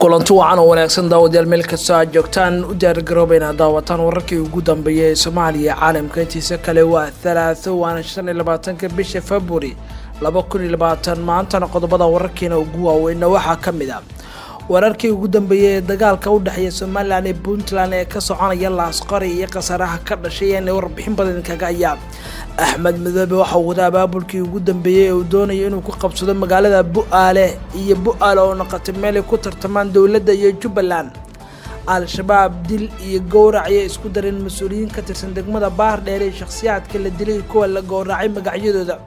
Kulanti wacan oo wanaagsan, daawadayaal, meel kastoo aad joogtaan, u diyaargarooba inaad daawataan wararkii ugu dambeeyay ee Soomaaliya, caalamka intiisa kale. Waa Talaado, waana 25-ka bisha February 2020. Maantana qodobada wararkiina ugu waaweyna waxaa ka mid ah wararkii ugu dambeeyay ee dagaalka u dhexeeya Somaliland ee Puntland ee ka soconaya Laasqori iyo khasaaraha ka dhashay ee warbixin badan kaga hayaa. Axmed Madoobe waxa uu wada abaabulkii ugu dambeeyey ee uu doonayo inuu ku qabsado magaalada Bu-aale, iyo Bu-aale oo noqotay meel ay ku tartamaan dowladda iyo Jubbaland. Al-Shabaab dil iyo gowrac ayay isku dareen mas-uuliyiin ka tirsan degmada Baardheer ee shakhsiyaadka la dilay iyo kuwa la gowracay magacyadooda.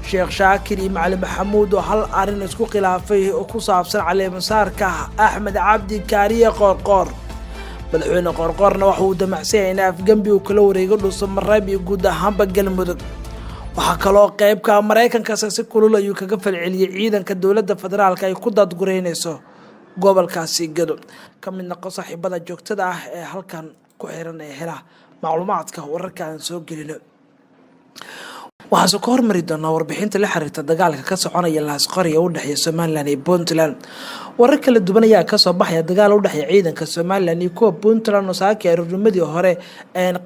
Sheekh Shaakir iyo Macalin Maxamuud oo hal arrin isku khilaafay oo ku saabsan caleemasaarka Axmed Cabdi Kaariye Qoorqoor. Madaxweyne Qoorqoorna waxa uu damacsan yahay in afgembi uu kala wareego Dhuuso Mareeb iyo guud ahaanba Galmudug. Waxaa kaloo qeybka Maraykankaasi si kulul ayuu kaga falceliyey ciidanka dowladda federaalka ay ku daadgureynayso gobolkaasi Gado. Ka mid noqo saaxiibada joogtada ah ee halkan ku xiran ee hela macluumaadka wararka aan soo gelino. Waxaase ka hormari doonaa warbixinta la xiriirta dagaalka ka soconaya Laasqori ee u dhexeeya Somaliland iyo Puntland. Warar kala duwan ayaa kasoo baxaya dagaal u dhexeeya ciidanka Somaliland iyo kuwa Puntland oo saakii aroornimadii hore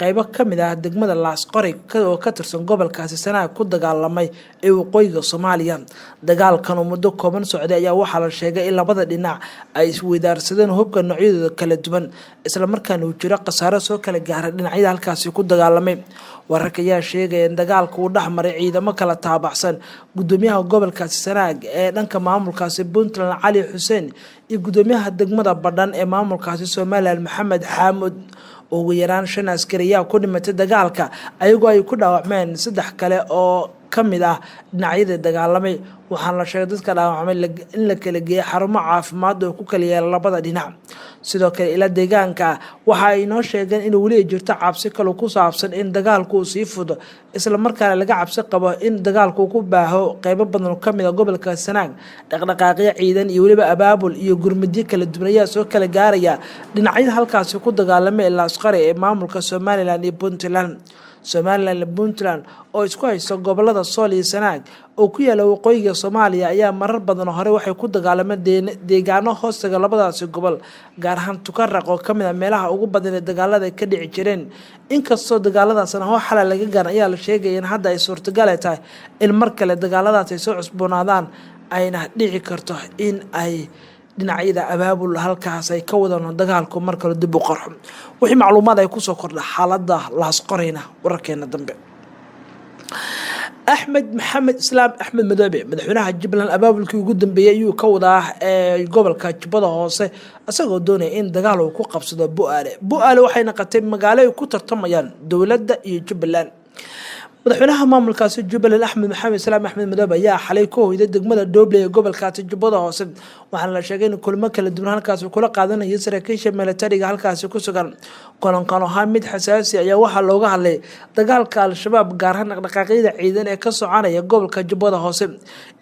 qeybo kamid ah degmada Laasqori oo ka tirsan gobolkaasi Sanaag ku dagaalamay ee waqooyiga Soomaaliya. Dagaalkan oo muddo kooban socday ayaa waxaa la sheegay in labada dhinac ay isweydaarsadeen hubka noocyadooda kala duwan, islamarkaana uu jiro khasaaro soo kala gaaray dhinacyada halkaasi ku dagaalamay. Wararka ayaa sheegaya in dagaalka uu dhex maray ciidamo kala taabacsan gudoomiyaha gobolkaasi Sanaag ee dhanka maamulkaasi Puntland, Cali Xuseen, iyo gudoomiyaha degmada Badhan ee maamulkaasi Somaliland, Maxamed Xaamud. Ugu yaraan shan askari ayaa ku dhimatay dagaalka, ayagoo ay ku dhaawacmeen saddex kale oo ka mid ah dhinacyadii dagaalamay. Waxaana la sheegay dadka dhaawacmay in la kala geeyay xarumo caafimaad oo ku kala yaala labada dhinac. Sidoo kale, ila deegaanka waxa ay inoo sheegeen in weli ay jirto cabsi kale ku saabsan in dagaalku uu sii fudo, islamarkaana laga cabsi qabo in dagaalku ku baaho qeybo badan oo kamid ah gobolka Sanaag. Dhaqdhaqaaqyo ciidan iyo weliba abaabul iyo gurmudyo kala duwan ayaa soo kala gaaraya dhinacyada halkaasi ku dagaalamay ee Laasqari ee maamulka Somaliland iyo Puntland. Somaliland iyo Puntland oo isku haysta gobolada Sool iyo Sanaag oo ku yaala waqooyiga Soomaaliya ayaa marar badan hore waxay ku dagaalameen deegaano hoostaga labadaasi gobol, gaar ahaan Tukaraq oo kamid ah meelaha ugu badan ee dagaalada ay ka dhici jireen. Inkastoo dagaaladaasna hoo xala laga gaaran, ayaa la sheegaya in hadda ay suurtagal ay tahay in mar kale dagaaladaas ay soo cusboonaadaan, ayna dhici karto in ay dhinacyada abaabul halkaas ay ka wadaan dagaalku mar kale dib u qarxo. Wixii macluumaad ay kusoo kordha xaaladda Laasqorayna, wararkeena dambe. Axmed Maxamed Islaam, Axmed Madoobe, madaxweynaha Jubbaland, abaabulkii ugu dambeeyey ayuu ka wadaa gobolka Jubbada Hoose, isagoo doonaya in dagaal uu ku qabsado Bu-aale. Bu-aale waxay noqotay magaalo ay ku tartamayaan dowladda iyo Jubbaland. Madaxweynaha maamulkaasi Jubbaland, Axmed Maxamed Islaam, Axmed Madoobe, ayaa xalay ku hoyday degmada Dhoble ee gobolkaasi Jubbada Hoose. Waxaana la sheegay in kulmo kala duwan halkaasi kula qaadanayo saraakiisha militariga halkaasi ku sugan. Kulankan oo ahaa mid xasaasi ayaa waxaa looga hadlay dagaalka Al-Shabaab, gaar ahaan dhaqdhaqaaqyada ciidan ee ka soconaya gobolka Jubbada Hoose.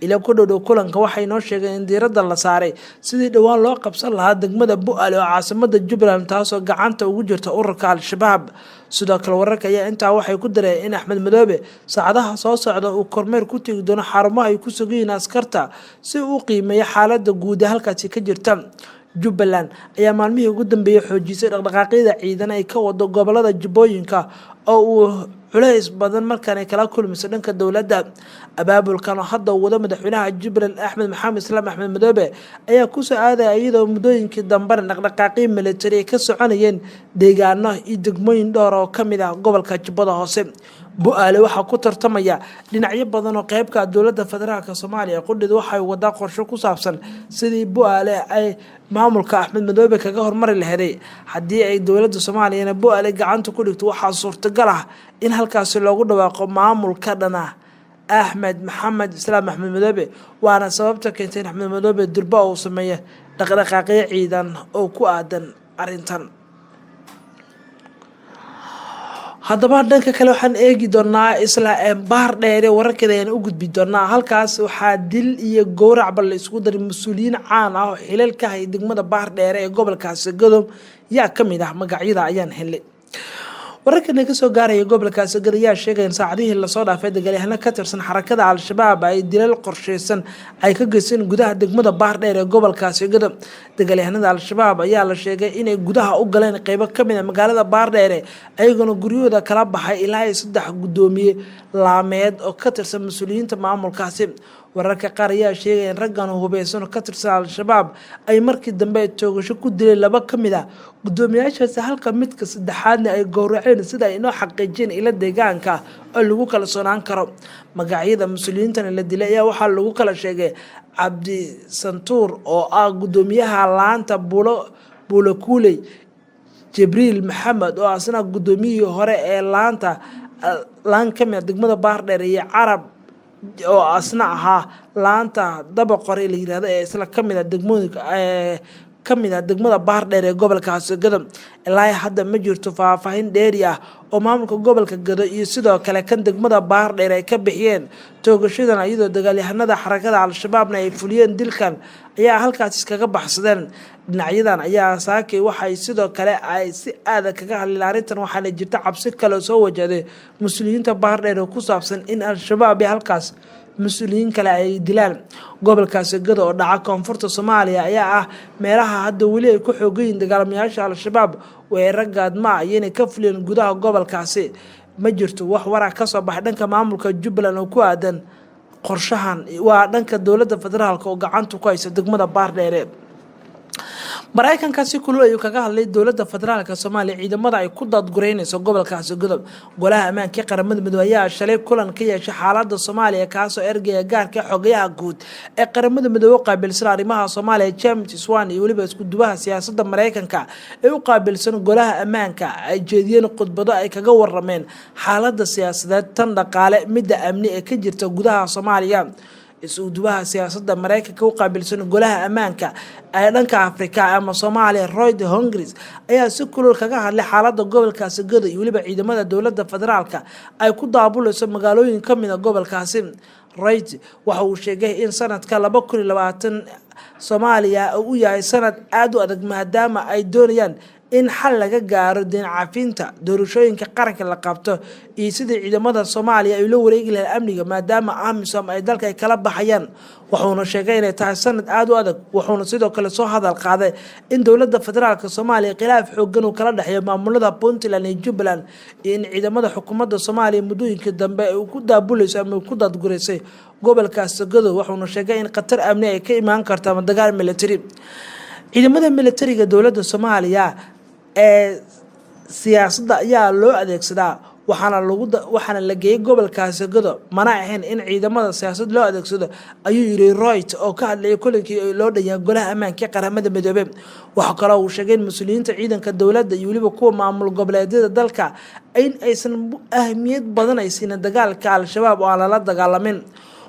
Ila ku dhowdhow kulanka waxay noo sheegeen in diiradda la saaray sidii dhowaan loo qabsan lahaa degmada Bu-aale oo caasimada Jubbaland, taasoo gacanta ugu jirta ururka Al-Shabaab. Sidoo kale, wararka ayaa intaa waxay ku dareen in Axmed Madoobe saacadaha soo socda uu kormeer ku tegi doono xarumaha ay ku sugan yihiin askarta si uu qiimeeyo xaalada guud ee halkaasi ka jirta. Jubbaland ayaa maalmihii ugu dambeeyey xoojisay dhaqdhaqaaqyada ciidan ay ka wado gobolada Jubbooyinka oo uu culays badan markaan ay kala kulmayso dhanka dowladda. Abaabulkan oo hadda uu wado madaxweynaha Jubbaland, Axmed Maxamed Islaam, Axmed Madoobe, ayaa kusoo aadaya iyadoo muddooyinkii dambena dhaqdhaqaaqyo militari ay ka soconayeen deegaano iyo degmooyin dhowr oo kamid ah gobolka Jubbada Hoose. Bu-aale waxaa ku tartamaya dhinacyo badan oo qeybka dowladda federaalka Soomaaliya qudhid waxay wadaa qorsho ku saabsan sidii Bu-aale ay maamulka Axmed Madoobe kaga hormari laheday. Haddii ay dowladda Soomaaliyana Bu-aale gacanta ku dhigto, waxaa suurtagal ah in halkaasi loogu dhawaaqo maamul ka dhan ah Axmed Maxamed Islaam, Axmed Madoobe, waana sababta keentay in Axmed Madoobe durba uu sameeya dhaqdhaqaaqyo ciidan oo ku aadan arrintan. Haddaba, dhanka kale waxaan eegi doonaa isla Baar Dheere, wararkeeda ayaan u gudbi doonaa. Halkaas waxaa dil iyo gowracba la isku daray mas-uuliyiin caan ah oo xilal ka hayay degmada Baar Dheere ee gobolkaasi Godob. Yaa ka mid ah? Magacyada ayaan helay. Wararkan ka soo gaaraya gobolkaasi Gado ayaa sheegay in saacadihii lasoo dhaafay dagaalyahano ka tirsan xarakada Al-Shabaab ay dilal qorsheysan ay ka geysteen gudaha degmada Baardheer ee gobolkaasi Gado. Dagaalyahanada Al-Shabaab ayaa la sheegay inay gudaha u galeen qeybo kamid a magaalada Baardheere, ayagoona guryahooda kala baxay ilaa iyo 3 guddoomiye laameed oo ka tirsan mas-uuliyiinta maamulkaasi. Wararka qaar ayaa sheegaya in raggan hubeysan oo ka tirsan Al-Shabaab ay markii dambe toogasho ku dileen 2 ka mid ah guddoomiyaashaasi, halka midka saddexaadna ay gowraceen, sida ay inoo xaqiijiyeen ilo deegaanka oo lagu kalsoonaan karo. Magacyada mas-uuliyiintan la dilay ayaa waxaa lagu kala sheegay Cabdi Santuur oo ah guddoomiyaha laanta Buulo Kuuley, Jibriil Maxamed oo asna guddoomiyihii hore ee laanta laan ka mid degmada Baardheer, iyo Carab oo asna ahaa laanta Dabaqore la yirahdo ee isla kamid a degmooyinka kamid ah degmada Baardheer ee gobolkaasi Gado. Ilaa hadda ma jirto faahfaahin dheeri ah oo maamulka gobolka Gado iyo sidoo kale kan degmada Baardheer ay ka bixiyeen toogashadan, iyadoo dagaalyahanada xarakada Al-Shabaabna ay fuliyeen dilkan ayaa halkaas iskaga baxsadeen. Dhinacyadan ayaa saakay waxay sidoo kale ay si aada kaga hadleen arrintan, waxaana jirta cabsi kale soo wajahday mas-uuliyiinta Baardheer oo ku saabsan in Al-Shabaab iyo halkaas mas-uuliyiin kale ay dilaan. Gobolkaasi Gado oo dhaca koonfurta Soomaaliya ayaa ah meelaha hadda weli ay ku xoogayiin dagaalamayaasha Al-Shabaab. Weerar gaadma ayaynay ka fuliyeen gudaha gobolkaasi. Ma jirto wax warar kasoo baxay dhanka maamulka Jubbaland oo ku aadan qorshahan, waa dhanka dowladda federaalka oo gacanta ku haysa degmada Baardheere. Maraykanka si kulul ayuu kaga hadlay dowladda federaalka Soomaaliya ciidamada ay ku daadgureynayso gobolkaasi Godob. Golaha ammaanka Qaramada Midoobey ayaa shalay kulan ka yeeshay xaalada Soomaaliya, kaasoo ergeyga gaarka xogayaha guud ee Qaramada Midoobey u qaabilsan arrimaha Soomaaliya, James Swan, iyo weliba isku-duwaha siyaasadda Maraykanka ee u qaabilsan golaha ammaanka ay jeediyeen khudbado ay kaga warameen xaalada siyaasadeed, tan dhaqaale, midda amni ee ka jirta gudaha Soomaaliya. Isuduwaha siyaasadda Mareykanka u qaabilsan golaha ammaanka ee dhanka Afrika ama Soomaaliya, Royd Hongris, ayaa si kulul kaga hadlay xaalada gobolkaasi Gado iyo weliba ciidamada dowladda federaalka ay ku daabuleyso magaalooyin kamid a gobolkaasi. Royd waxa uu sheegay in sanadka 2020 Soomaaliya uu yahay sanad aada u adag, maadaama ay doonayaan in xal laga gaaro deyn cafinta, doorashooyinka qaranka la qabto iyo sidii ciidamada Soomaaliya ay la wareegi lahayn amniga, maadaama AMISOM ay dalka ay kala baxayaan. Wuxuuna sheegay inay tahay sanad aada u adag. Wuxuuna sidoo kale soo hadal qaaday in dowladda federaalka Soomaaliya khilaaf xoogan uu kala dhexeeyo maamulada Puntland iyo Jubbaland, iyo in ciidamada xukuumadda Soomaaliya muddooyinkii dambe ay ku daabuleyso ama ku daadgureysay gobolkaas Gado. Wuxuuna sheegay in khatar amni ay ka imaan karto ama dagaal military. Ciidamada militariga dowladda Soomaaliya ee siyaasadda ayaa loo adeegsadaa, waxaana la geeyay gobolkaasi Gado, mana ahayn in ciidamada siyaasad loo adeegsado, ayuu yiri Royt oo ka hadlayay kulankii loo dhanyahay golaha ammaanka Qaramada Midoobey. Waxaa kaloo uu sheegay in mas-uuliyiinta ciidanka dowladda iyo weliba kuwa maamul goboleedyada dalka in aysan ahmiyad badan ay siinin dagaalka Al-Shabaab oo aan lala dagaalamin.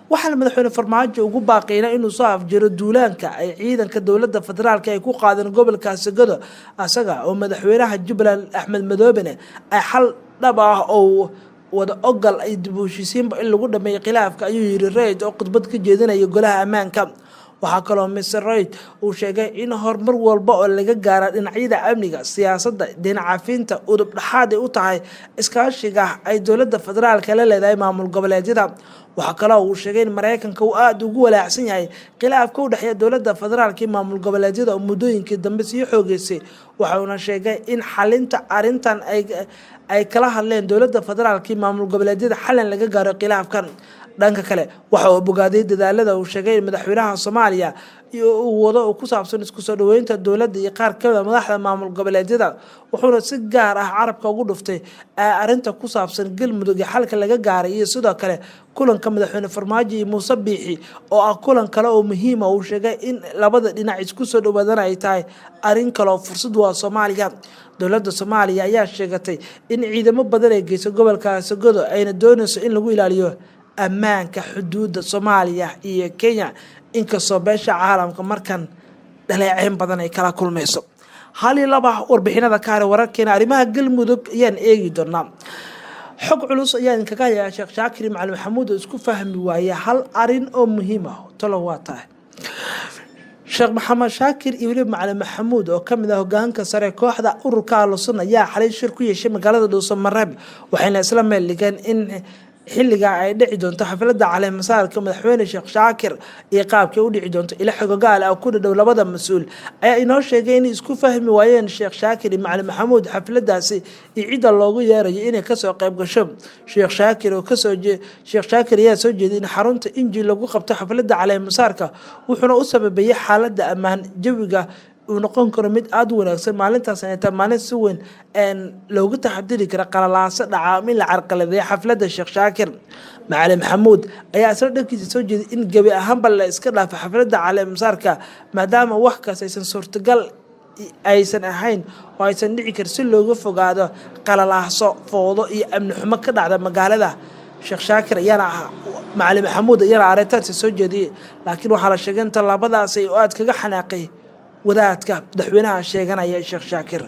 Waxaana madaxweyne Farmaajo ugu baaqaynaa inuu soo afjiro duulaanka ay ciidanka dowladda federaalka ay ku qaadeen gobolkaasi Gado, asaga oo madaxweynaha Jubbaland Axmed Madoobene ay xal dhab ah oo wada ogol ay dib u heshiisiinba in lagu dhameeyo khilaafka, ayuu yiri Reid oo khudbad ka jeedinaya golaha ammaanka. Waxaa kaloo Mr Royd uu sheegay in horumar walba oo laga gaara dhinacyada amniga, siyaasadda, deyn cafinta udub dhexaad ay u tahay iskaashiga ay dowladda federaalka la leedahay maamul goboleedyada. Waxaa kaloo uu sheegay in Mareykanka uu aada ugu walaacsan yahay khilaafka u dhexeeya dowladda federaalka iyo maamul goboleedyada oo muddooyinkii dambe sii xoogeysay. Waxauna sheegay in xalinta arrintan ay kala hadleen dowladda federaalka iyo maamul goboleedyada, xalin laga gaaro khilaafkan. Dhanka kale, waxa uu bogaaday dadaalada uu sheegay in madaxweynaha Soomaaliya uu wado oo ku saabsan isku soo dhaweynta dowladda iyo qaar kamid a madaxda maamul goboleedyada. Wuxuuna si gaar ah carabka ugu dhuftay arrinta ku saabsan Galmudug iyo xalka laga gaaray, iyo sidoo kale kulanka madaxweyne Farmaajo iyo Muuse Biixi oo ah kulan kale oo muhiima. Uu sheegay in labada dhinac isku soo dhawaadana ay tahay arrin kale oo fursad waa Soomaaliya. Dowladda Soomaaliya ayaa sheegatay in ciidamo badan ay geyso gobolkaasi Godo, ayna dooneyso in lagu ilaaliyo ammaanka xuduudda Soomaaliya iyo Kenya, inkastoo beesha caalamka markan dhaleeceyn badan ay kala kulmayso. Hal iyo laba warbixinada ka haray wararkeena arrimaha Galmudug ayaan eegi doonaa. Xog culus ayaa idinkaga hayaa. Sheekh Shaakir Macalin Maxamuud oo isku fahmi waaya hal arin oo muhiim ah, tolo waa tahay. Sheekh Maxamed Shaakir iyo weliba Macalin Maxamuud oo kamid ah hogaanka sare kooxda ururka Ahlusunna ayaa xalay shir ku yeeshay magaalada Dhuusamareeb, waxayna isla meel dhigeen in xilligaa ay dhici doonto xafladda caleemasaarka madaxweyne Sheekh Shaakir iyo qaabkay u dhici doonto. Ila xogogaal ah ku dhadhow labada mas-uul ayaa inoo sheegay inay isku fahmi waayeen Sheekh Shaakir iyo Macalin Maxamuud xafladaasi iyo cidda loogu yeerayo inay kasoo qayb gasho. Sheekh Shaakir oo kasoo Sheekh Shaakir ayaa soo jeeday in xarunta Inji lagu qabto xafladda caleemasaarka, wuxuuna u sababeeyey xaaladda ammaan jawiga uu noqon karo mid aada u wanaagsan maalintaas ay tahay maalin si weyn loogu taxadiri kara qalalaaso dhaca in la carqaladeeyo xafladda Sheekh Shaakir. Macalin Maxamuud ayaa isla dhankiisa soo jeeday in gebi ahaanba la iska dhaafo xafladda caleemasaarka, maadaama wax kaas aysan suurtagal aysan ahayn oo aysan dhici karin, si looga fogaado qalalaaso, fowdo iyo amni xumo ka dhacda magaalada. Sheekh Shaakir ayaana Macalin Maxamuud ayaana arrintaasi soo jeediyey, laakiin waxaa la sheegay in tallaabadaasi oo aad kaga xanaaqay wadaadka madaxweynaha sheeganaya Sheekh Shaakir.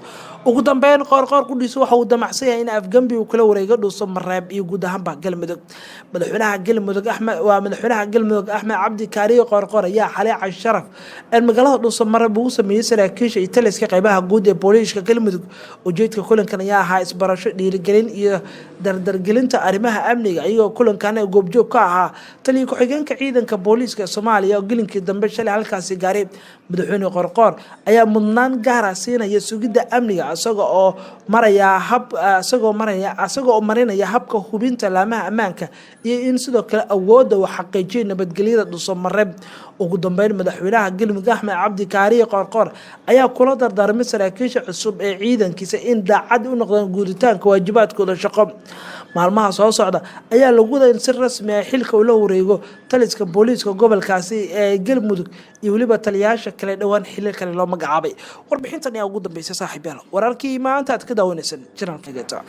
Ugu dambeyn, Qoorqoor qudhiisa waxa uu damacsan yahay in afgambi uu kula wareego Dhuuso Mareeb iyo guud ahaanba Galmudug. Madaxweynaha Galmudug Axmed waa madaxweynaha Galmudug Axmed Cabdi Kaariye Qoorqoor ayaa xalay casharaf ee magaalada Dhuuso Mareeb ugu sameeyey saraakiisha iyo taliska qeybaha guud ee booliiska Galmudug. Ujeedka kulankan ayaa ahaa isbarasho, dhiirigelin iyo dardargelinta arrimaha amniga, iyagoo kulankan goobjoog ka ahaa taliya ku-xigeenka ciidanka booliiska Soomaaliya oo gelinkii dambe shalay halkaasi gaaray. Madaxweyne Qoorqoor ayaa mudnaan gaara siinaya sugidda amniga, isagoo oo marinaya habka hubinta laamaha ammaanka iyo in sidoo kale awoodda uu xaqiijiyo nabadgelyada Dhuusamareeb. Ugu dambeyn, madaxweynaha Galmudug Axmed Cabdi Kaariye Qoorqoor ayaa kula dardaarmay saraakiisha cusub ee ciidankiisa in daacad u noqdaan guuditaanka waajibaadkooda shaqo. Maalmaha soo socda ayaa lagu wadaa in si rasmi ah xilka ula wareego taliska booliiska gobolkaasi ee Galmudug iyo weliba taliyayaasha kale dhowaan xilal kale loo magacaabay. Warbixintan ayaa ugu dambeysay, saaxiib yaal, wararkii maanta aad ka daawanaysan channelka Geta.